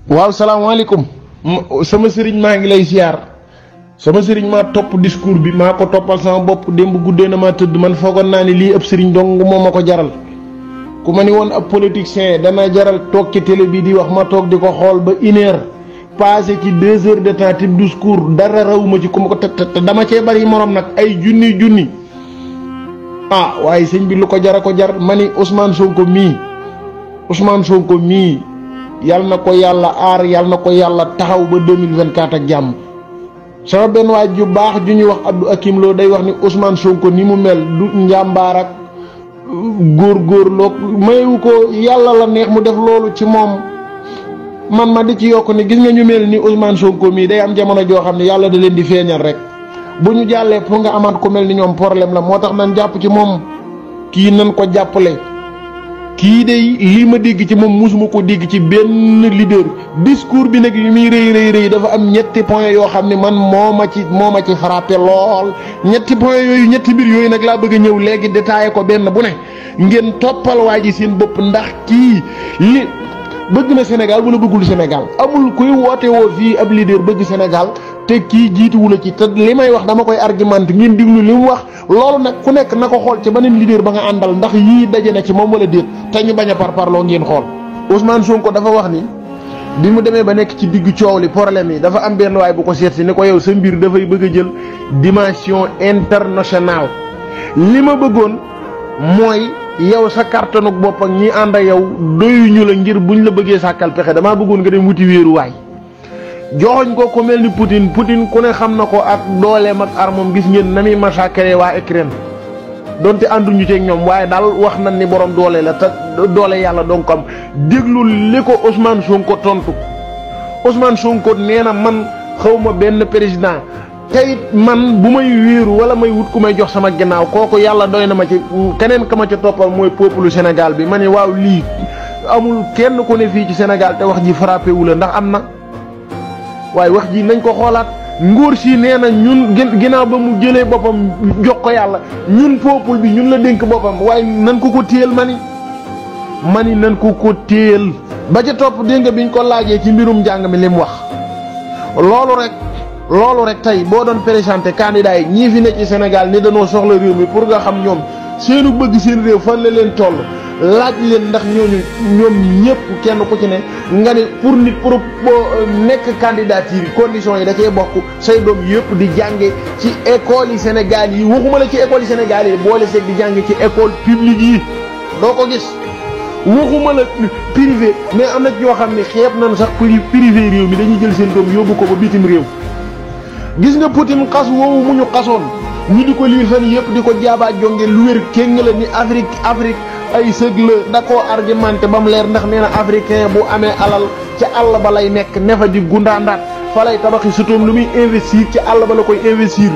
waaw salaamaaleykum. sama sëriñ maa ngi lay ziar sama sëriñ maa topp discours bi maa ko toppal sama bopp démb guddee na maa tëdd man foogoon naa ni lii ab sëriñ dong moo ma ko jaral ku ma ni woon ab politicien dana jaral toog ci télé bi di wax ma toog di ko xool ba 1 heure passé ci 2 heures de temps ci discours dara rawuma ci ku ma ko te dama cee bari morom nag ay junni ah waaye sëñ bi lu ko jar ma ni Ousmane Sonko mii yàlla na ko yàlla aar yàlla na ko yàlla taxaw ba 2024 ak jàmm. sama benn waay ju baax ju ñuy wax Abdou Akim Lo day wax ni Ousmane Sonko ni mu mel du njàmbaar ak góorgóorloo mayu ko yàlla la neex mu def loolu ci moom. man ma di ci yokk ni gis nga ñu mel ni Ousmane Sonko mii day am jamono joo xam ne yàlla da leen di feeñal rek bu ñu jàllee pour nga amaat ko mel ni ñoom problème la moo tax nan jàpp ci moom kii nan ko jàppale. kii de lii ma dégg ci moom musuma ko dégg ci benn leader discours bi nag li muy rëy dafa am ñetti point yoo xam ne man moo ma ci frappé lool ñetti point yooyu ñetti mbir yooyu nag laa bëgg a ñëw léegi détaillé ko benn bu ne ngeen toppal waa ji seen bopp ndax kii li bëgg na Sénégal wala bëggul Sénégal amul kuy woote woo fii ab leader bëgg Sénégal te kii jiituwu la ci te li may wax dama koy argumenté ngeen diglu li mu wax loolu nag ku nekk na ko xool ci beneen leader ba nga àndal ndax yii daje na ci moom wala déet te ñu bañ a parparloo ngeen xool. Ousmane Sonko dafa wax ni bi mu demee ba nekk ci diggu coow li problème yi dafa am benn waay bu ko seet si ni ko yow sa mbir dafay bëgg a jël dimension internationale li ma bëggoon mooy yow sa kartanuk bopp ak ñi ànd ak yow doyuñu la ngir buñ la bëggee sàkkal pexe damaa bëggoon nga dem wuti wéeruwaay. joxoñ ko mel ni Poutine ku ne xam na ko ak dooleem ak armam gis ngeen na muy massacré waa Ukraine donte ànduñu ci ak ñoom waaye daal wax nañ ni borom doole la te doole yàlla donc am déglu li ko Ousmane Sonko tontu Ousmane Sonko nee na man xawma benn président tey man bu may wéeru wala may wut ku may jox sama ginnaaw kooku yàlla doy na ma ci keneen ka ma ca toppal mooy peuple Sénégal bi ma ne waaw lii amul kenn ku ne fii ci Sénégal te wax ji frappé wu la ndax am na. waaye wax ji nañ ko xoolaat nguur si nee na ñun ginnaaw ba mu jëlee boppam jox ko yàlla ñun peuple bi ñun la dénk boppam waaye nan ko téyel mani nan ko téyel ba ca topp dégg nga biñ ko laajee ci mbirum njàng mi li mu wax loolu rek tey boo doon présenté candidat yi ñii fi nekk ci Sénégal ni dañoo soxla réew mi pour nga xam ñoom seenu bëgg seen réew fan la leen toll laaj leen ndax ñoom ñëpp kenn ku ci ne nga ne pour nit pour nekk candidature conditions yi da cee bokk say doom yëpp di jànge ci école yi Sénégal yi waxuma la ci école yi Sénégal yi boole seeg di jànge ci école publique yi doo ko gis waxuma la privé mais am na ñoo xam ne xeeb nañu sax privé réew mi dañuy jël seen doom yóbbu ko ba bitim réew gis nga Poutine xas woowu mu ñu xasoon ñu di ko liir fan yëpp di ko jaabaa jonge lu wér kéng la ni Afrique ay sëg la da koo argumenté ba mu leer ndax nee na africain bu amee alal ca àll ba lay nekk ne fa di gundaandaat fa lay tabaxi sutoom lu muy investir ci àll ba la koy investir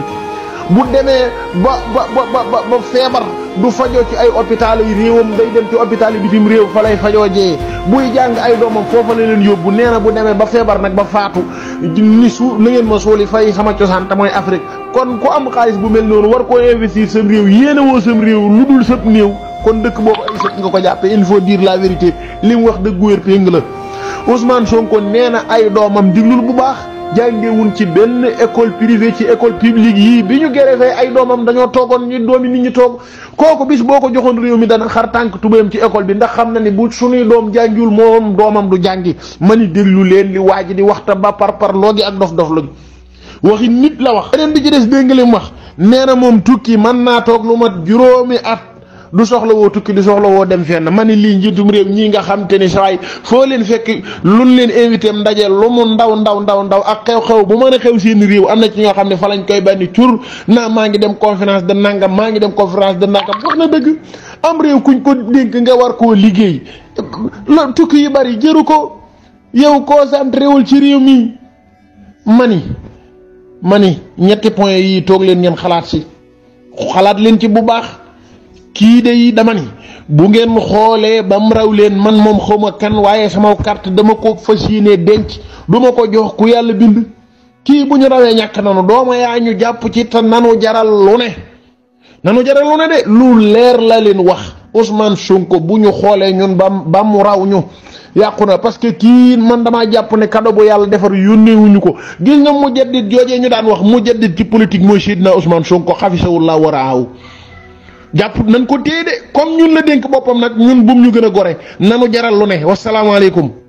bu demee ba feebar du fajoo ci ay hôpital yi réewam day dem ci hôpital yi bitim réew fa lay fajoo jee buy jàng ay doomam foofa la leen yóbbu nee na bu demee ba feebar nag ba faatu ni na ngeen ma suuli fay sama cosaan te mooy Afrique kon ku am xaalis bu mel noonu war koo investir sam réew yéene woo sam réew lu dul sëb néew kon dëkk boobu ay sëb nga ko jàppe il faut dire la vérité li mu wax dëgg wér péng la Ousmane Sonko nee na ay doomam diglul bu baax jàngewuñ ci benn école privée ci école publique yii bi ñu gerefee ay doomam dañoo toogoon ñu doomi nit ñi toog kooku bis boo ko joxoon réew mi dana xar tànk tubéyam ci école bi ndax xam na ni bu suñuy doom jàngiwul moom doomam du jàngi ma ni déglu leen li waa ji di waxta ba par loogi ak dof la waxi nit la wax beneen bi ci des dégg nga li mu wax nee na moom tukki mën naa toog lu mat juróomi at du soxla woo tukki du soxla woo dem fenn ma ni lii njiitum réew ñii nga xam te ni sawaay foo leen fekk luñ leen invité am ndaje lu mu ndaw ak xew-xew bu mën a xew seen réew am na ci ñoo xam ne fa lañ koy banni cur naa maa ngi dem conférence de nangam wax na dëgg am réew kuñ ko dénk nga war koo liggéey loolu tukki yu bari jëru ko yow concentré wul ci réew mi mani ñetti point yi toog leen ngeen xalaat leen ci bu baax kii de yi dama ni bu ngeen xoolee ba mu raw leen man moom xawma kan waaye sama carte dama ko fas yéene denc duma ko jox ku yàlla bind kii bu ñu rawee ñàkk nanu dooma yaa ñu jàpp ci te nanu jaral lu ne de lu leer la leen wax Ousmane Sonko bu ñu xoolee ñun ba mu raw ñu yàqu parce que kii man damaa jàpp ne cadeau bu yàlla defar yónneewuñu ko. gis nga mujaddid joojee ñu daan wax mujaddid ci politique mooy Seydina Ousmane Sonko xafisawullah waraahu jàpp nañ ko téye de comme ñun la dénk boppam nag ñun bum ñu gën a gore nanu jaral lu ne wasalaamaaleykum.